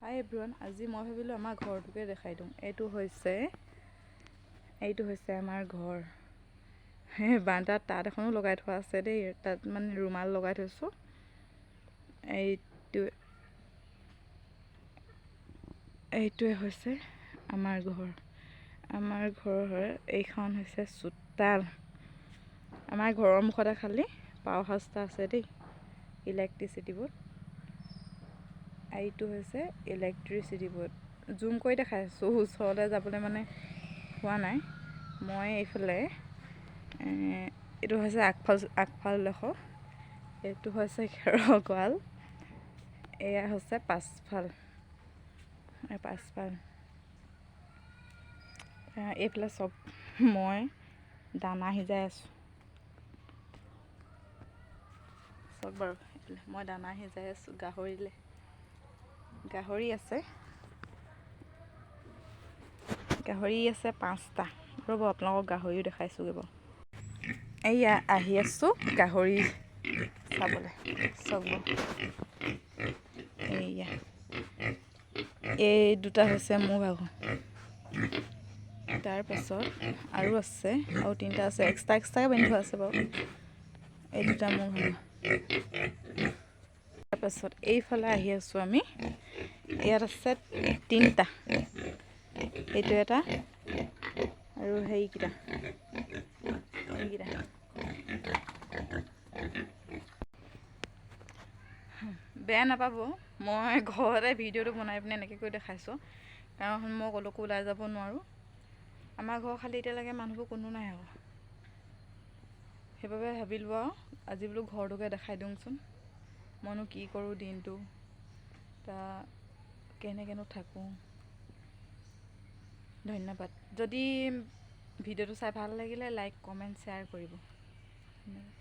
হাই everyone, আজি মই ভাবিলোঁ আমাৰ ঘৰটোকে দেখাই দিওঁ। এইটো হৈছে আমাৰ ঘৰ। সেই বাৰান্দাত তাঁত এখনো লগাই থোৱা আছে দেই। তাত মানে ৰুমাল লগাই থৈছোঁ। এইটোৱে হৈছে আমাৰ ঘৰ। আমাৰ ঘৰৰ এইখন হৈছে চোতাল। আমাৰ ঘৰৰ মুখতে খালি পাৱাৰ হাউচ এটা আছে দেই, ইলেক্ট্ৰিচিটি ব'ৰ্ড। এইটো হৈছে ইলেক্ট্ৰিচিটি ব'ৰ্ড। জুম কৰি দেখাই আছোঁ, ওচৰলৈ যাবলৈ মানে হোৱা নাই। মই এইফালে এইটো হৈছে আগফালডোখৰ, এইটো হৈছে খেৰৰ গঁৰাল, এয়া হৈছে পাছফাল। পাছফাল এইফালে চব মই দানা সিজাই আছোঁ। চাওক বাৰু, এইফালে মই দানা সিজাই আছোঁ গাহৰিলে। গাহৰি আছে, গাহৰি আছে পাঁচটা। ৰ'ব, আপোনালোকক গাহৰিও দেখাইছোগৈ বাৰু। এইয়া আহি আছোঁ গাহৰি চাবলৈ। চাওক বাৰু, এইয়া এই দুটা হৈছে মোৰ ভাগৰ। তাৰপাছত আৰু আছে, আৰু তিনিটা আছে, এক্সট্ৰা এক্সট্ৰাকৈ বান্ধি থোৱা আছে বাৰু। এই দুটা মোৰ ভাগৰ। তাৰপাছত এইফালে আহি আছোঁ আমি। ইয়াত আছে তিনিটা, এইটো এটা আৰু সেইকেইটা এইকেইটা। বেয়া নাপাব, মই ঘৰতে ভিডিঅ'টো বনাই পিনে এনেকৈ কৰি দেখাইছোঁ, কাৰণ মই ক'লৈকো ওলাই যাব নোৱাৰোঁ। আমাৰ ঘৰ খালি এতিয়ালৈকে মানুহবোৰ কোনো নাই আকৌ। সেইবাবে ভাবিলোঁ আৰু আজি বোলো ঘৰটোকে দেখাই দিওঁচোন, মইনো কি কৰোঁ দিনটো, তা কেনেকৈনো থাকোঁ। ধন্যবাদ। যদি ভিডিঅ'টো চাই ভাল লাগিলে লাইক, কমেণ্ট, শ্বেয়াৰ কৰিব। ধন্যবাদ।